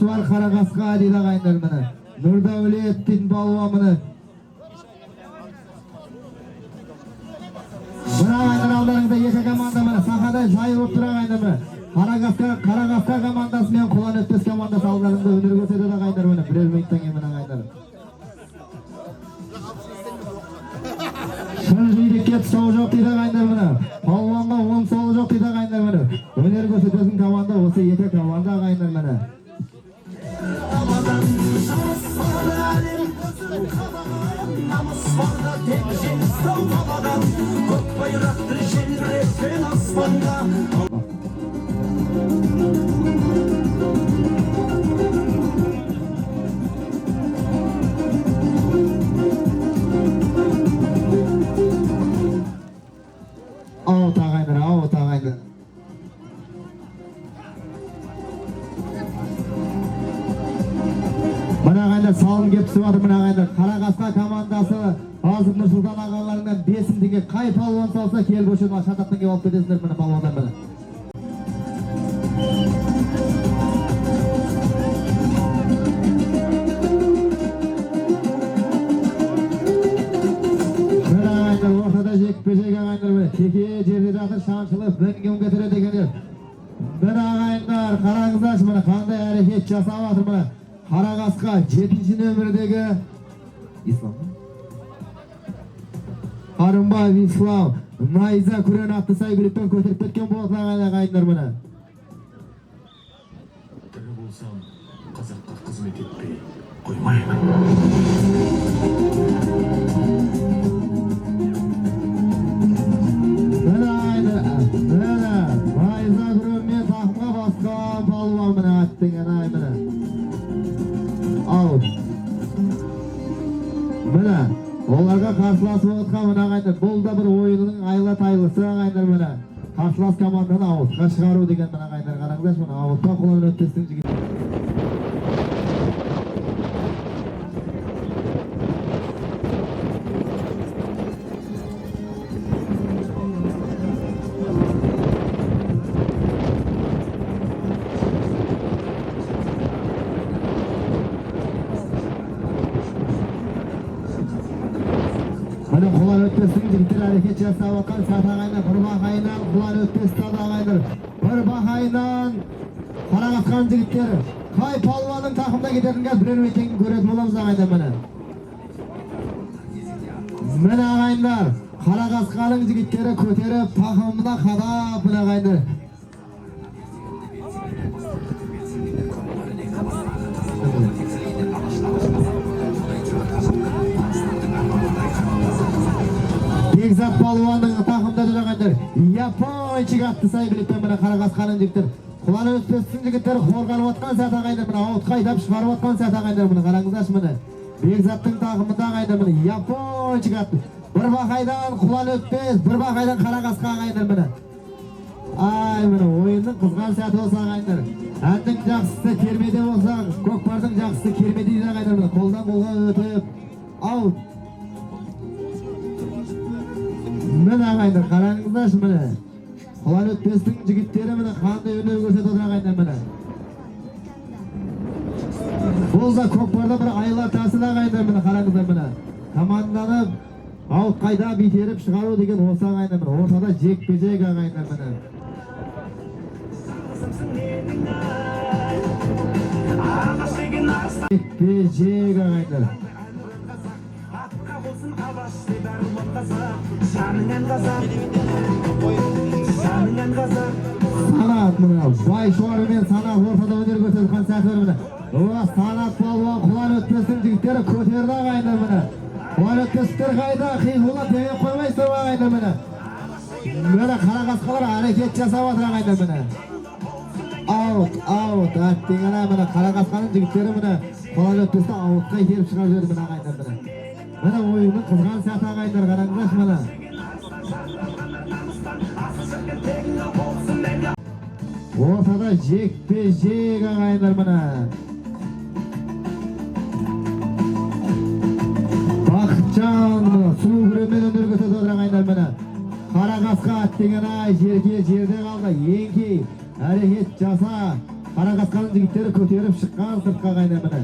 бар қара қасқа дейді ағайындар міне. Нұрдәулет дейтін балуан міне. Мына ағайындар алдарыңызда екі команда міне сахада жайылып тұр ағайындар міне. Қара қасқа, қара қасқа командасы мен Құлан өтпес командасы алдарыңызда өнер көрсетеді ағайындар міне. Бірер минуттан кейін міне ағайындар. Шын жүйрікке тұсау жоқ дейді ағайындар міне. Палуанға он солы жоқ дейді ағайындар міне. Өнер көрсететін команда осы екі команда ағайындар міне. Намыс барда тек жеңіс қалаған, көк байрақты желбіреткен аспанға. Аут ағайындар, аут ағайындар. Мына ағайындар салым келіп түсіп жатыр мына ағайындар. Қара қасқа командасы Азып Нұрсұлтан ағаларынан 5000 теңге қай палуан салса келіп осы жерден шатақтан келіп алып кетесіңдер міне палуандар міне. Міне ағайындар ортада жекпе-жек ағайындар міне. Теке жерде жатыр шаншылып мінген көтереді екендер. Міне ағайындар қараңыздаршы міне қандай әрекет жасап жатыр міне. Қара қасқа 7-ші нөмірдегі Ислам. Қарымбаев Ислам Найза күрең атты сәйгүлікпен көтеріп кеткен болатын ағайындар міне. Тірі болсам, қазаққа қызмет етпей қоймаймын. Міне ағайындар, міне Найза күреңмен тақымға басқан палуан міне аттың ай міне. Аут. Міне оларға қарсыласып отқан мына ағайындар, бұл да бір ойынның айла тайлысы ағайындар міне. Қарсылас команданы аутқа шығару деген мына ағайындар қараңыздаршы міне аутқа Құлан өтпестің жігіті. Міне Құлан өтпестің жігіттер әрекет жасап отқан сәт ағайындар, бір бақайынан Құлан өтпес ұстады ағайындар. Бір бақайынан қара қасқаның жігіттері. Қай палуанның тақымда кететінін қазір бірер минуттан кейін көретін боламыз ағайындар міне. Міне ағайындар, қара қасқаның жігіттері көтеріп тақымына қадап міне ағайындар. Бекзат палуанның тақымда жүр ағайындар. Япончик атты сәйгүлікпен міне қара қасқаның жігіттері. Құлан өтпестің жігіттері қорғанып отқан сәт ағайындар міне аутқа айдап шығарып отқан сәт ағайындар міне қараңыздаршы міне. Бекзаттың тақымында ағайындар міне Япончик атты. Бір бақайдан Құлан өтпес, бір бақайдан қара қасқа ағайындар міне. Ай міне ойынның қызған сәті болса ағайындар. Әннің жақсысы кермеде болса, көкпардың жақсысы кермеде дейді ағайындар міне. Қолдан қолға өтіп аут. Міне ағайындар қараңыздаршы міне. Құлан өтпестің жігіттері міне қандай өнер көрсетіп отыр ағайындар міне. Бұл да көкпарда бір айла тәсіл ағайындар міне қараңыздар міне. Команданы аут қайда итеріп шығару деген осы ағайындар міне. Ортада жекпе-жек ағайындар міне. Жекпе-жек ағайындар. Атқа болсын алаш деп әруақ қазақ, жаныңнан қазақ, жаныңнан қазақ. Санат міне Байшуарымен Санат ортада өнер көрсетіп сәті бар міне. О, Санат палуан Құлан өтпестің жігіттері көтерді ағайындар міне. Құлан өтпестер қайда? Қиқулап демеп қоймайсыздар ма ағайындар міне. Міне қара қасқалар әрекет жасап жатыр ағайындар міне. Аут, аут, әттең ана міне қара қасқаның жігіттері міне Құлан өтпесті аутқа итеріп шығарып жіберді міне ағайындар міне. Міне ойынның қызған сәті ағайындар қараңыздаршы міне. Ортада жекпе-жек ағайындар міне. Бақытжан міне сұлу күремен өнер көрсетіп отыр ағайындар міне. Қара қасқа аттеген ай жерге жерде қалды. Еңкей әрекет жаса. Қарақасқаның жігіттері көтеріп шыққан сыртқа, ағайындар, міне.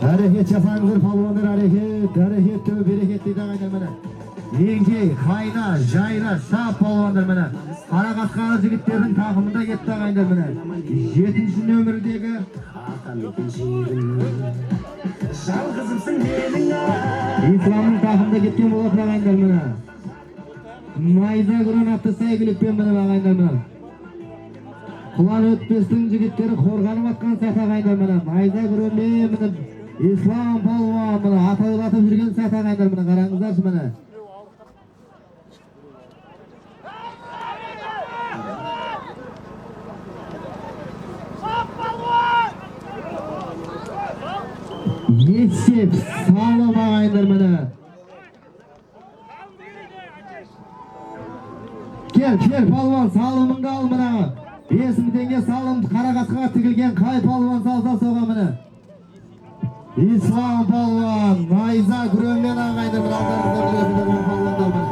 Әрекет жасаңыздар, палуандар, әрекет, әрекет түбі берекет дейді, ағайындар, міне. Еңкей, қайна, жайна, шап, палуандар, міне. Қарақасқаның жігіттердің тақымында кетті, ағайындар, міне. Жетінші нөмірдегі Атамекен жерім, жалғызымсың менің ай. Исламның тақымында кеткен болатын, ағайындар, міне. Найза күрен атты сәйгүлікпен, міне, ағайындар, міне. Құлан өтпестің жігіттері қорғанып атқан сәт, ағайындар, міне. Найза күренмен, міне, Ислам палуан, міне, атаулатып жүрген сәт, ағайындар, міне, қараңыздаршы, міне. Есеп салым, ағайындар, міне. Кел, кел, палуан, салымыңды ал, мына. 5000 теңге салым Қарақасқаға тігілген, қай палуан салса соға, міне. Ислам палуан, найза күреңмен, ағайындар, міне, алдарыңызда көресіздер палуандар, міне.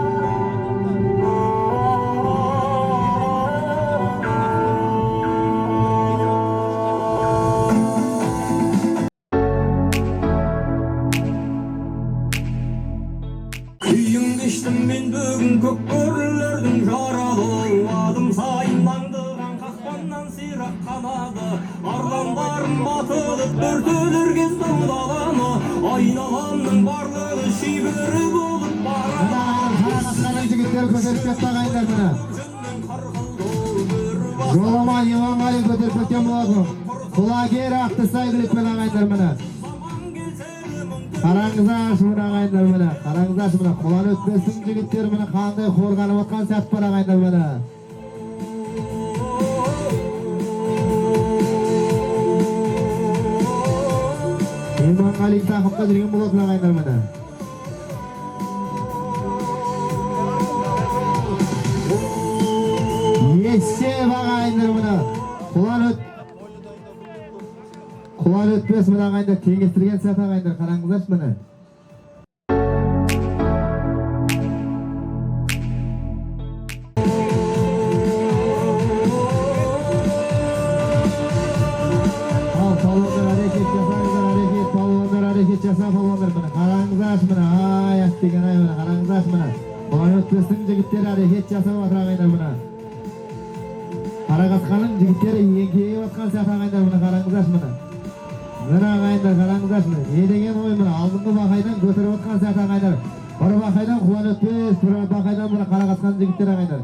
Күйін кештім мен бүгін көк бөрілердің жаралы. Адым сайын аңдыған қақпаннан сирақ қанады. Арландарым батылып өртелер кезді даланы. Айналамның барлығы шибөрі болып барады. Мына Қарақасқаның жігіттері көтеріп кетті, ағайындар, міне. Жүннен қарқылды бөрі бас. Жоламан Иманғали көтеріп кеткен болатын. Құлагер атты сәйгүлікпен, ағайындар, міне. Заман келсе де мың Қараңыздаршы, міне, ағайындар, міне. Қараңыздаршы, міне. Құлан өтпестің жігіттері, міне, қандай қорғанып отқан сәт бар, ағайындар, міне. Иманғали тақымда жүрген болатын, ағайындар, міне. Есеп, ағайындар, міне. Құлан өтпес, міне, ағайындар, теңестірген сәт, ағайындар, қараңыздаршы, міне. Ал, палуандар, әрекет жасаңыздар, әрекет, палуандар, әрекет жаса, палуандар, міне, қараңыздаршы, міне, ай, әттеген ай, міне, қараңыздаршы, міне. Құлан өтпестің жігіттері әрекет жасап жатыр, ағайындар, міне. Қарақасқаның жігіттері еңкейіп жатқан сияқты, ағайындар, міне, қараңыздаршы, міне. Міне, ағайындар, қараңыздаршы, міне. Не деген ой, міне, алдыңғы бақайдан көтеріп жатқан сияқты, ағайындар. Бір бақайдан Құлан өтпес, бір бақайдан, міне, Қарақасқаның жігіттері, ағайындар.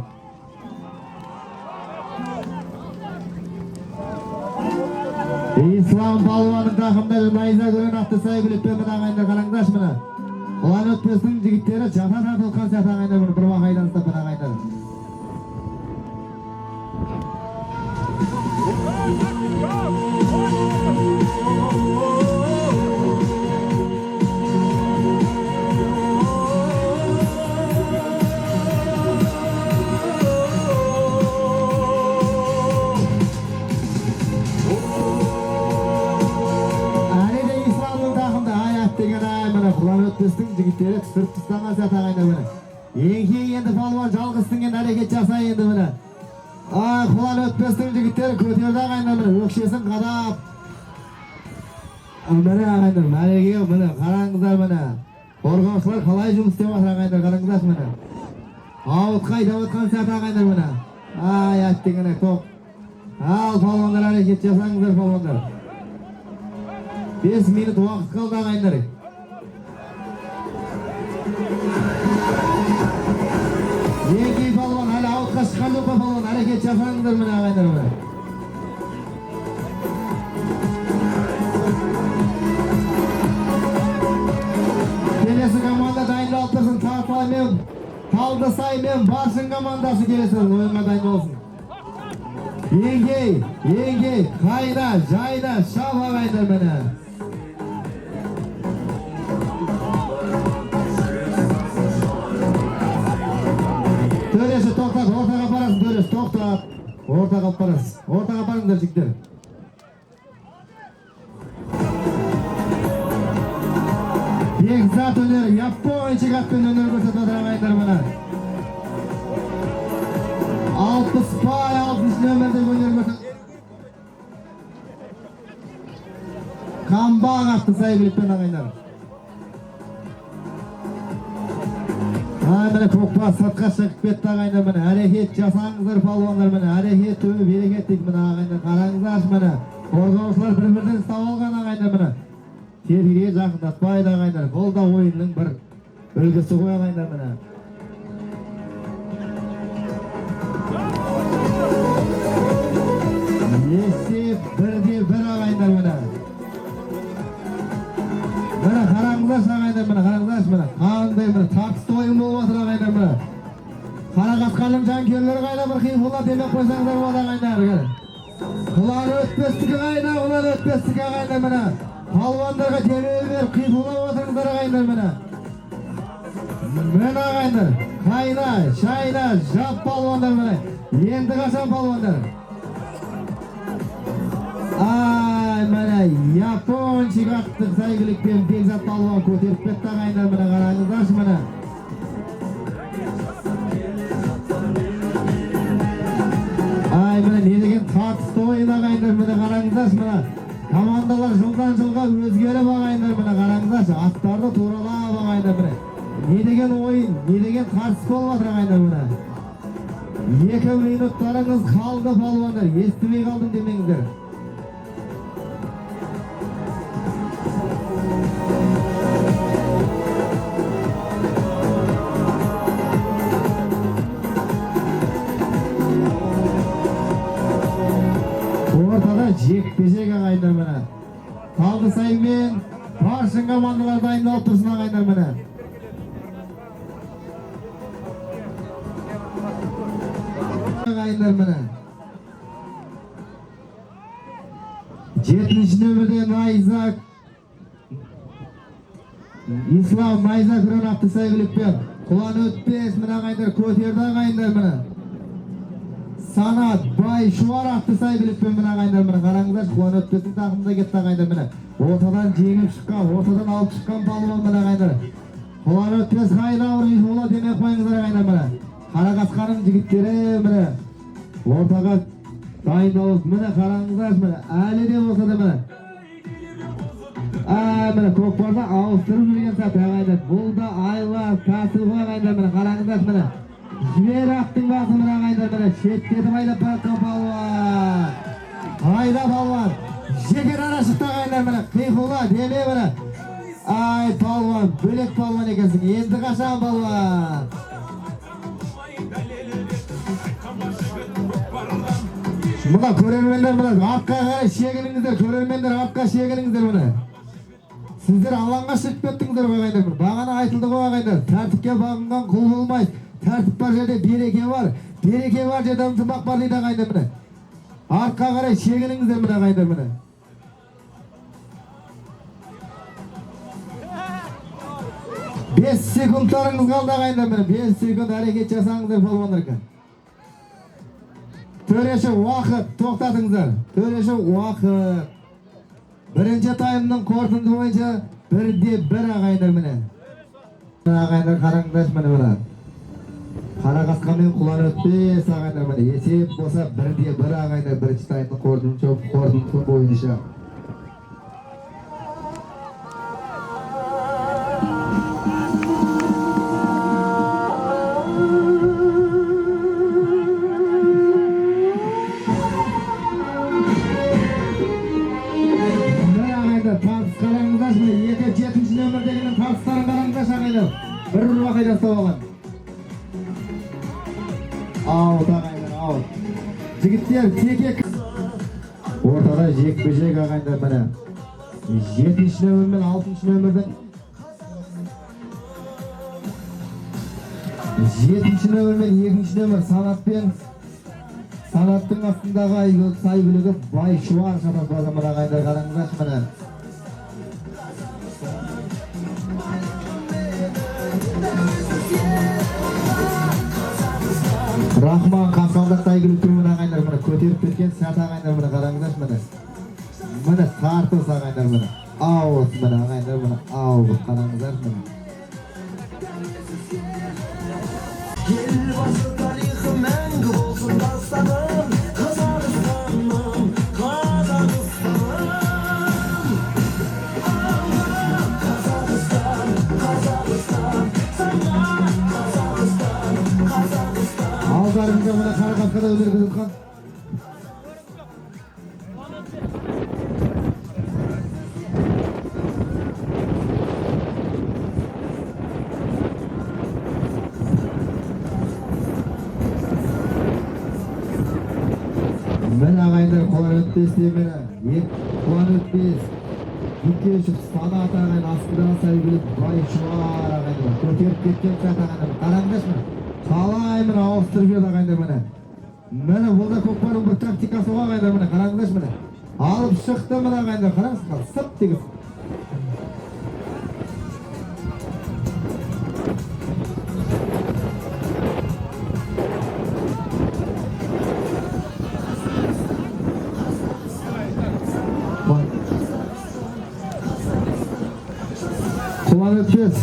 Ислам палуанның тақымында найза күрең атты сәйгүлікпен, міне, ағайындар, қараңыздаршы, міне. Құлан өтпестің жігіттері жата тартылған сияқты, ағайындар, міне, бір бақайдан ұстап, міне, ағайындар. Әлі де Исламның тақымда, ай, әттеген ай, міне, Құлан өтпестің жігіттері түсіріп тастаған сияқты, ағайындар, міне. Еңкей енді, палуан, жалғызсың енді, әрекет жаса енді, міне. Ай, Құлан өтпестің жігіттері көтерді, ағайындар, міне, өкшесін қадап. Міне, ағайындар, мәреге, міне, қараңыздар, міне. Қорғаушылар қалай жұмыс істеп жатыр, ағайындар, қараңыздаршы, міне. Ауытқа айдап жатқан сияқты, ағайындар, міне. Ай, әттеген ай, тоқ. Ал, палуандар, әрекет жасаңыздар, палуандар. 5 минут уақыт қалды, ағайындар. Еңкей, палуан, әлі аутқа шыққан жоқ па, палуан? Әрекет жасаңыздар, міне, ағайындар, міне. Келесі команда дайындалып тұрсын. Тартылай мен Талдысай мен Баршын командасы келесі ойынға дайын болсын. Еңкей, еңкей, қайда, жайда, шап, ағайындар, міне. Төреші, тоқтат, ортаға апарасың, төреші, тоқтат. Ортаға алып барасыз. Ортаға апарыңдар, жігіттер. Бекзат өнері, япончик атпен өнер көрсетіп жатыр, ағайындар, міне. Алпысбай алтыншы нөмірде өнер көрсетіп. Қамбақ атты сәйгүлікпен, ағайындар. Ай, міне, көкпар сыртқа шығып кетті, ағайындар. Міне, әрекет жасаңыздар, палуандар. Міне, әрекет түбі берекет дейді. Міне, ағайындар, қараңыздаршы, міне, қорғаушылар бір бірден ұстап алған, ағайындар. Міне, теріге жақындатпайды, ағайындар. Бұл да ойынның бір үлгісі ғой, ағайындар. Міне, есеп 1-1, ағайындар. Міне, міне, қараңыздаршы, ағайындар. Міне, қараңыздаршы, міне, қандай, міне, тартысты ойын болып жатыр, ағайындар. Міне, Қарақасқаның жанкүйерлері қайда? Бір қиқулап демеп қойсаңыздар болады, ағайындар. Құлан Өтпестікі қайда? Құлан Өтпестікі, ағайындар? Міне, палуандарға демеу беріп, қиқулап отырыңыздар, ағайындар. Міне, міне, ағайындар, қайна шайна жап, палуандар. Міне, енді қашан, палуандар? Ай, міне, Япончик атты сәйгүлікпен Бекзат палуан көтеріп кетті, ағайындар. Міне, қараңыздаршы, міне. Ай, міне, не деген тартысты ойын, ағайындар! Міне, қараңыздаршы, міне, командалар жылдан жылға өзгеріп, ағайындар. Міне, қараңыздаршы, аттарды туралап, ағайындар. Міне, не деген ойын, не деген тартыс болып жатыр, ағайындар! Міне, 2 минуттарыңыз қалды, палуандар, естімей қалдым демеңіздер. Ортада жекпе жек, ағайындар. Міне, Талдысай мен Баршын командалары дайындалып тұрсын, ағайындар. Міне, ағайындар, міне, жетінші нөмірде Найза Ислам Найза күрен атты сәйгүлікпен Құлан Өтпес. Міне, ағайындар, көтерді, ағайындар. Міне, Санат Бай Шуар атты сәйгүлікпен. Міне, ағайындар, міне, қараңыздаршы, Құлан Өтпестің тақымында кетті, ағайындар. Міне, ортадан жеңіп шыққан, ортадан алып шыққан палуан. Міне, ағайындар, Құлан Өтпес қайда? Бола демей қойыңыздар, ағайындар. Міне, Қарақасқаның жігіттері, міне, ортаға дайындалып. Міне, қараңыздаршы, міне, әлі де болса да, міне, міне, көкпарды ауыстырып жүрген сәт, ағайындар. Бұл да айла тәсіл ғой, ағайындар. Міне, қараңыздаршы, міне, жібер аттың басын. Міне, ағайындар, міне, шеттетіп айдап бара жатқан палуан. Айда, палуан, жеке дара шықты, ағайындар. Міне, қиқула деме. Міне, ай, палуан, бөлек палуан екенсің. Енді қашан, палуан? Мына көрермендер, мына, артқа қарай шегініңіздер, көрермендер, артқа шегініңіздер. Міне, сіздер алаңға шығып кеттіңіздер ғой, ағайындар. Бағана айтылды ғой, ағайындар: тәртіпке бағынған құл болмайды, тәртіп бар жерде береке бар, береке бар жерде ынтымақ бар дейді, ағайындар. Міне, артқа қарай шегініңіздер. Міне, ағайындар, міне, 5 секундтарыңыз қалды, ағайындар. Міне, 5 секунд әрекет жасаңыздар, палуандар. Төреші, уақыт тоқтатыңыздар, төреші, уақыт. Бірінші таймның қорытынды бойынша 1-1, ағайындар. Міне, ағайындар, қараңдаршы, міне, мына Қарақасқа мен Құлан Өтпес, ағайындар. Міне, есеп болса 1-1, ағайындар, бірінші таймның қорытындысы бойынша. Міне, ағайындар, тартыс қараңыздаршы. Міне, екі жетінші нөмірдегінің тартыстарын қараңыздаршы, ағайындар. Бір бір уақыт ұстап алған. Аут, ағайындар, аут. Жігіттер, теке. Ортада жекпе жек, ағайындар. Міне, жетінші нөмір мен алтыншы нөмірдің, жетінші нөмір мен екінші нөмір Санат пен Санаттың астындағы сәйгүлігі Байшуар шатаспаса. Мына, ағайындар, қараңыздаршы, міне. Рахман Қасқалдақ сәйгүліктің. Міне, ағайындар, міне, көтеріп кеткен сәт, ағайындар. Міне, қараңыздаршы, міне, міне, тартыс, ағайындар. Міне, аут. Міне, ағайындар, міне, аут. Қараңыздаршы, міне. Елбасы тарихы мәңгі болсын дастаным, Қазақстаным, Қазақстаным. Мына қара қасқада өнер көрсеткен. Міне, ағайындар, Құлан өтпес де, міне, Құлан өтпес Бекешев Санат ағайын, астындағы сәйгүлік Байшуар ағайын көтеріп кеткен сәт, ағайындар. Қараңдаршы, міне, қалай, міне, ауыстырып жіберді, ағайындар. Міне, міне, бұл да көкпардың бір тактикасы ғой, ағайындар. Міне, қараңдаршы, міне, алып шықты, міне, ағайындар, қараңыз, сып тегіс. Құлан өтпес.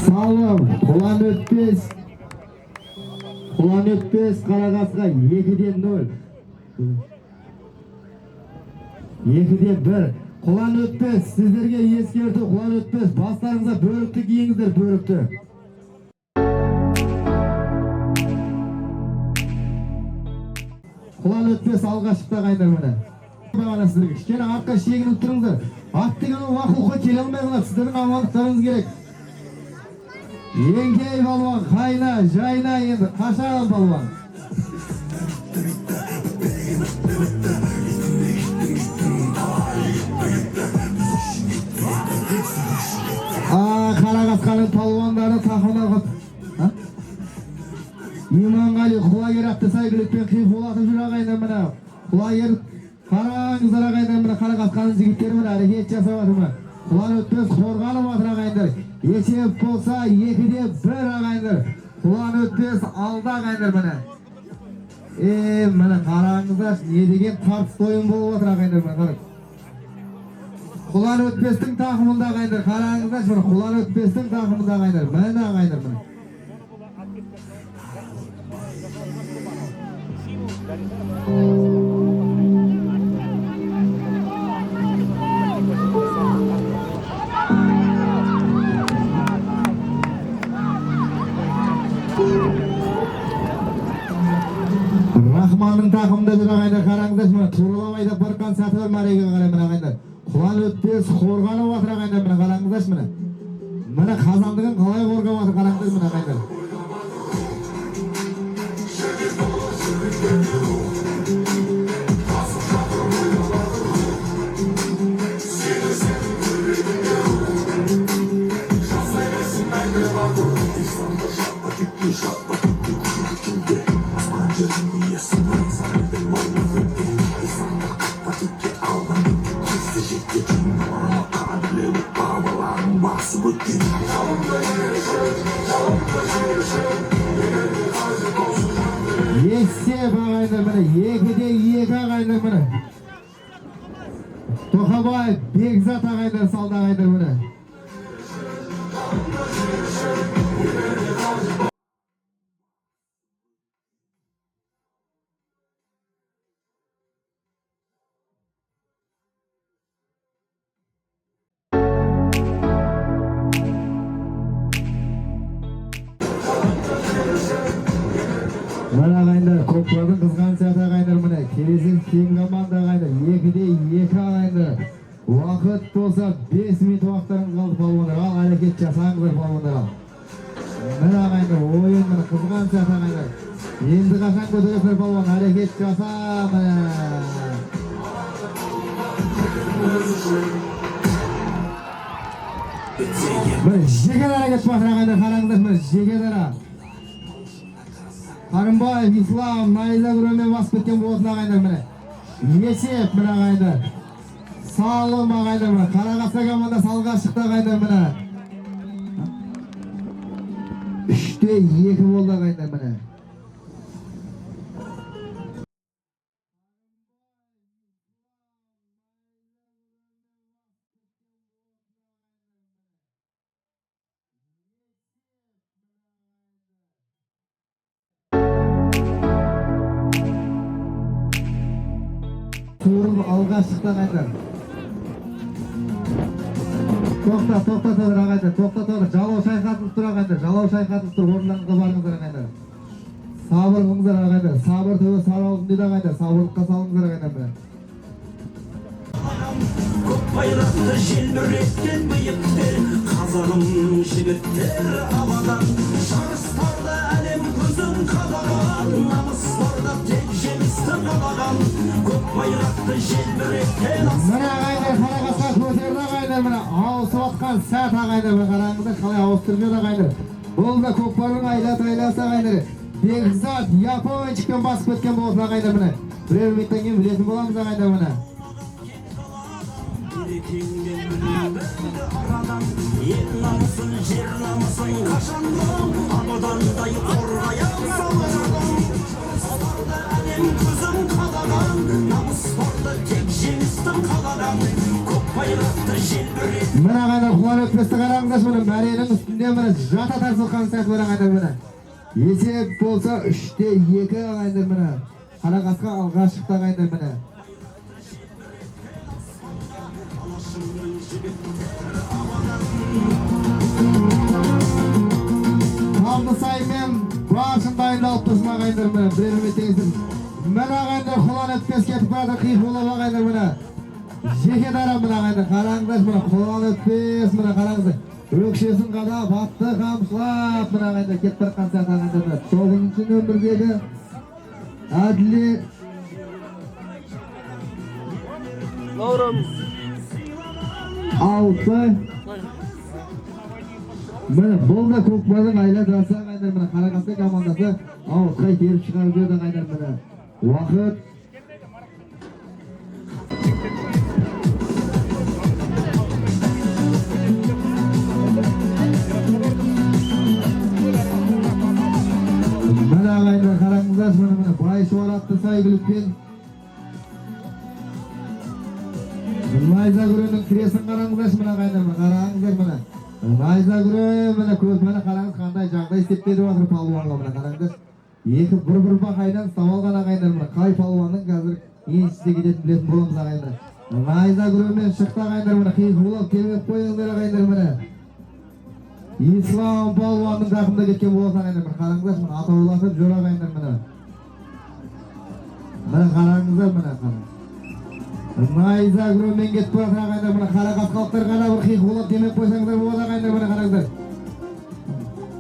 Салым Құлан өтпес. Құлан өтпес Қарақасқа 2-де 0. 2-де 1. Құлан өтпес, сіздерге ескерту, Құлан өтпес, бастарыңызға бөрікті киіңіздер, бөрікті. Құлан өтпес алға шықты, ағайындар, міне. Бағана сіздерге кішкене артқа шегініп тұрыңыздар. Ат деген ол уақытқа келе алмай қалады, сіздердің амандықтарыңыз керек. Еңкей балуан, қайна, жайна енді, қашан балуан? Қара қасқаның палуандары тақымына? Иманғали Құлагер атты сәйгүлікпен қиқулатып жүр, ағайындар, міне. Құлагер, қараңыздар, ағайындар, міне, қара қасқаның жігіттері, міне, әрекет жасап жатыр, міне. Құлан өтпес қорғанып жатыр, ағайындар. Есеп болса 2-де 1, ағайындар. Құлан өтпес алда, ағайындар, міне. Міне, қараңыздар, не деген тартысты ойын болып жатыр, ағайындар, міне, қараңыз. Құлан өтпестің тақымында, ағайындар, қараңыздаршы, міне, Құлан өтпестің тақымында, ағайындар, міне, ағайындар, міне. Рахманның тақымында жүр, ағайындар, қараңыздаршы, міне, туралап айдап барған сәті бар мәреге қарай, міне, ағайындар. Құлан өтпес қорғанып жатыр, ағайындар, міне, қараңыздаршы, міне. Міне, қазандығын қалай қорғап жатыр, қараңыздар, міне, ағайындар. Есеп, ағайындар, міне, 2-де 2, ағайындар, міне. Тоқабаев Бекзат, ағайындар, салды, ағайындар, міне. Міне, ағайындар, көкпардың қызған сәті, ағайындар, міне. Келесі тең команда, ағайындар, 2-де 2, ағайындар. Уақыт болса 5 минут уақыттарыңыз қалды, балуандар. Ал, әрекет жасаңыздар, балуандар, ал. Міне, ағайындар, ойын, міне, қызған сәт, ағайындар. Енді қашан көтересіңдер, балуан, әрекет жаса, міне. Міне, жеке әрекет батыр, ағайындар, қараңыздар, міне, жеке дара. Қарымбаев Ислам найза күреумен басып кеткен болатын, ағайындар, міне. Есеп, міне, ағайындар. Салым, ағайындар, міне. Қарақасқа командасы алға шықты, ағайындар, міне. 3-2 болды ағайындар міне. Суырылып алға шықты ағайындар. Тоқта, тоқта тұр ағайындар, тоқта тұр. Жалау шайқатылып тұр ағайындар, жалау шайқатылып тұр. Орындарыңызға барыңыздар ағайындар. Сабыр қылыңыздар ағайындар. Сабыр түбі сары алтын дейді ағайындар. Сабырлыққа салыңыздар ағайындар міне. Көк байрақты желбіреткен биіктер, қазағым жігіттері абадан. Жарыстарда әлем көзін қадаған, намыс барда тек жеңісті қалаған. Көк байрақты желбіреткен. Міне ағайындар, Қарақасқа көтерді ағайындар, міне ауысып атқан сәт ағайындар, міне қараңыздар қалай ауыстырып жіберді ағайындар. Бұл да көкпардың айла тайласы ағайындар. Бекзат Япончикпен басып кеткен болатын ағайындар міне. Бірер минуттан кейін білетін боламыз ағайындар міне. Арадан ел намысын, жер намысын қашанда абадандай қорғаян саладан. Жарыстарда әлем көзін қадаған, намыс барда тек жеңістің қалаған. Көк байрақты желбірет. Міне ағайындар, құлан өтпесті қараңыздаршы, міне мәренің үстінде міне жата тартылған сәт бар ағайындар міне. Есеп болса 3-2 ағайындар міне. Қарақасқа алға шықты ағайындар міне. Талдысай мен Баршын дайындалып тұрсын ағайындар міне. Бірер минут теңіздер. Міне ағайындар, құлан өтпес кетіп барады қиқулап ағайындар міне. Жеке дара міне ағайындар, қараңыздар міне, құлан өтпес міне, қараңыздар. Өкшесін қадап, атты қамшылап міне ағайындар кетіп бара жатқан сәт ағайындар міне. 9-шы нөмірдегі Әділе 6. Міне бұл да көкпардың айла трасы ағайындар міне. Қарақасқа командасы ауытқай теріп шығарып жіберді ағайындар міне. Уақыт міне ағайындар, қараңыздаршы міне, міне Байшуар атты сәйгүлікпен Найза күренің тіресін қараңыздаршы міне ағайындар, міне қараңыздар міне. Найза күрен міне көз міне қараңыз қандай жағдай істеп беріп жатыр палуанға міне қараңыздар. Екі бір-бір бақайдан ұстап алған ағайындар міне. Қай палуанның қазір еншісіне кететінін білетін боламыз ағайындар. Найза күренмен шықты ағайындар міне, қиқулап тербеп қойыңыздар ағайындар міне. Ислам палуанның тақымда кеткен болатын ағайындар міне, қараңыздаршы міне, атаулатып жүр ағайындар міне. Міне қараңыздар міне, қараңыз. Найза күренмен кетіп бара жатыр ағайындар міне. Қарақасқалықтар ғана бір қиқулап демеп қойсаңыздар болады ағайындар міне, қараңыздар.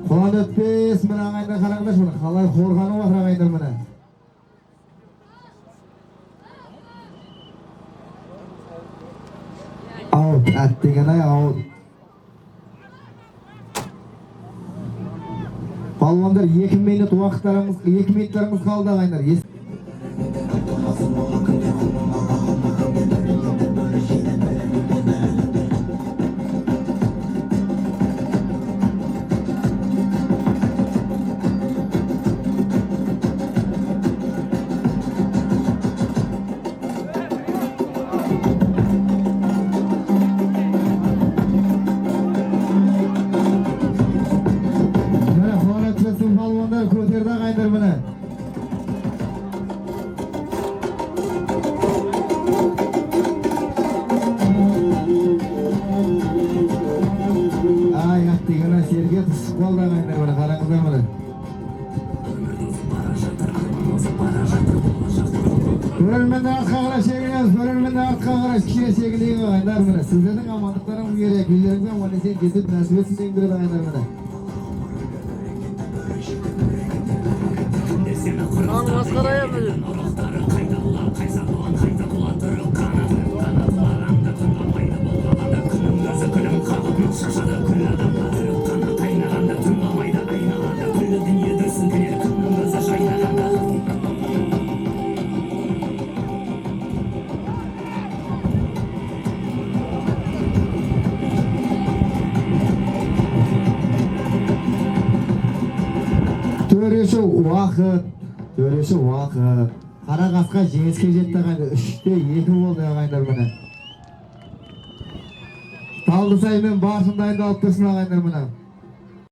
Құлан өтпес міне ағайындар, қараңыздаршы міне, қалай қорғанып жатыр ағайындар міне. Аут, әттеген-ай, аут. Палуандар 2 минут уақыттарыңыз, 2 минуттарыңыз қалды ағайындар. Міне құлан өтпестің палуандар көтерді ағайындар міне. Ай, әттеген-ай, серге түсіп қалды ағайындар міне, қараңыздар міне. Көрермендер артқа қарай шегінеміз, көрермендер артқа қарай кішкене шегінейік ағайындар міне. Сіздердің амандықтарыңыз керек, үйлеріңізге аман есен жетіп нәсіп етсін дегім келеді ағайындар міне. Төреші уақыт, төреші уақыт. Қара қасқа жеңіске жетті, ағайындар. 3-2 болды, ағайындар, міне. Талдысай мен Баршын дайындалып тұрсын, ағайындар, міне.